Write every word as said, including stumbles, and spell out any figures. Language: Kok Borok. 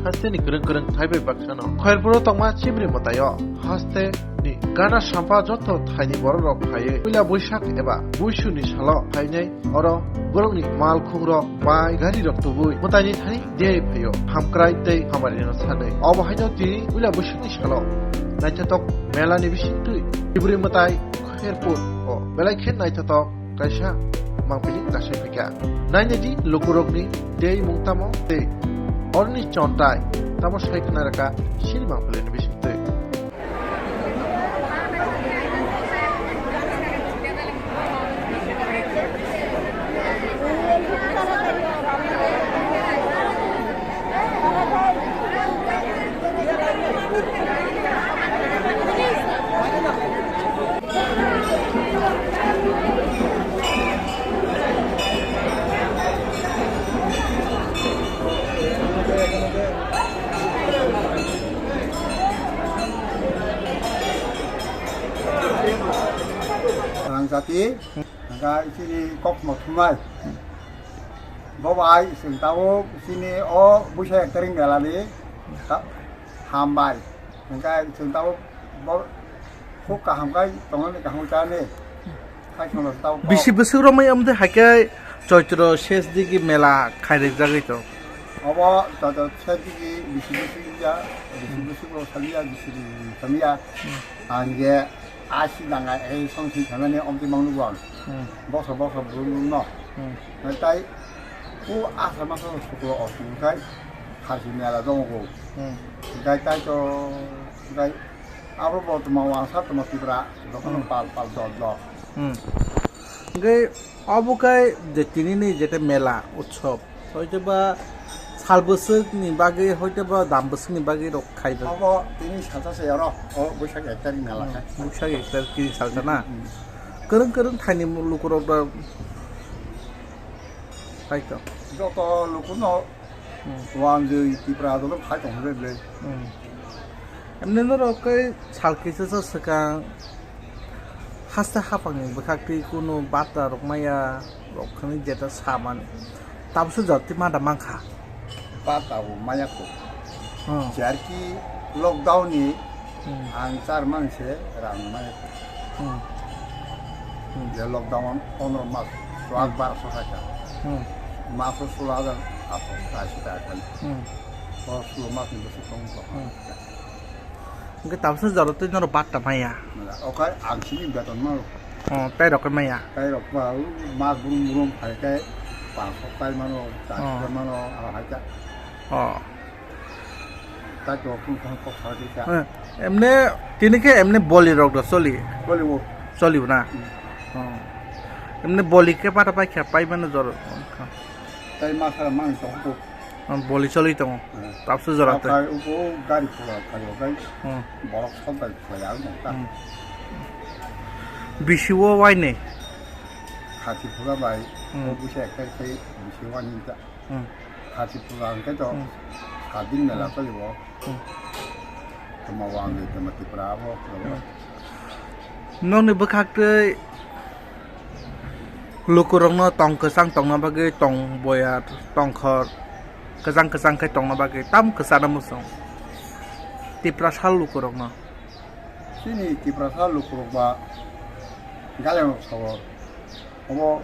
Hasteni kwrwng kwrwng thai bai baksano. Khairpuro tongma chibri mwtaio. Hasteni gana sampa joto thaini bororok phaiwi puila Boisak eba Buisuni salo phainai oro borokni mal khungrok bai garirok tubui mwtaini thani de phaio. Hamkrai tei hamari no sanai. Obo haino tini puila Boisakni salo naithotok melani bisingtwi chibri mwtai Khairpur o belai khe naithotok kaisa mangpili kasai phaikha. Nainadi lukurokni tei mung tamo tei oroni chontai tamo sai khna rwkha sini mangpilini bisingtwi. Rang jati, hingkha chini kokma thumnai. Bo bai chwng tabuk chini o Buisak ek tarik mela ni ta-, hambai. Hingkhe chwng tabuk bo khub kaham khai tongnani kaham chani. Khai chwngno tabuk. Bisi bwswk romwi amtwi haikhe Choitro ses digi mela khairikjagwi tong. Obo Choitro ses digi bisi bwswk ya, bisi bwswk rok saliya, bisi bwswk saliya. Hmm. Ang je asi danga ei song si thanani omtwi mangnugo ang. Hmm. Boksa boksa brum brum no. Hmm. Nai tai o asar masa suklo o sung kai kharsi mela dongo. Hmm. Nai tai to nai abo bo tma wangsa tma Tripura dokono Hmm. pal pal dol dol. Hmm. Hingke Obo khe je tinini jete mela utsob, hoitoba sal bwswkni bagwi, hoitoba dam bwswkni bagwi rok khaijak. Obo tini salsa se oro, o Boisak ek tarik mela khe. Boisak ek tarik tini salsa na? Hmm. Kwrwng kwrwng thaini lukurok da khaito. Joto lukuno Hmm. Wanjwi Tipra dolo khai tong hwnwi bwlwi. Hmm. Emne norok khe sal kisa sa swkang haste haphangni bwkhak twi kunu bata rok maya rok khwnwi jeta samani. Tabukhe jotwi mada mankha. Bata bo maya kho. Hmm. Jarki lockdown ni Hmm. Ang char man se rang mai. Hmm. Hmm. Je lockdown on, pondro mas, swak Hmm. Bar so taka. Hmm. Maso sulo hajar ato, taisi taka. Hmm. O sulo mas ni bwswk tong ko. Hmm. Hingke tabukhe jora twi norok batta maya. Okai ang sini beton ma. Oh, tai rok maya. Tai rok ma, mas brum brum phai kai, pang sok tai mano, tai Oh. Mano, ala hai ka. Oh. Tai to phung phang kok sa di ka. Eh, emne tini khe emne boli rok do choli. Boli bo. Choli bo na. Hmm. Oh. Emne boli khe pata pai kha pai mano jor. Tai ma sara mang to ko. Oh, boli choli tongo. Hmm. Tapsu jora te. Kai uko gari pura kai kai. Hmm. Borok sok bai pura ya no ta. Hmm. Bisi o wai ne. Khati pura bai. Hmm. O busa kai kai bisi wani ta. Hmm. Khati pura hwnkhe to Hmm. Sadin mela Hmm. cholibo. Hmm. Tama wangwi tama Tripura abo Hmm. Nokni bwkhak twi lukurokno tong kwchang tongna bagwi tong boya tongkhor kwchang kwchang khe tongna bagwi tam kwchana muchung Tiprasa lukurokno. Chini Tiprasa lukurok ba gailangrok sao obo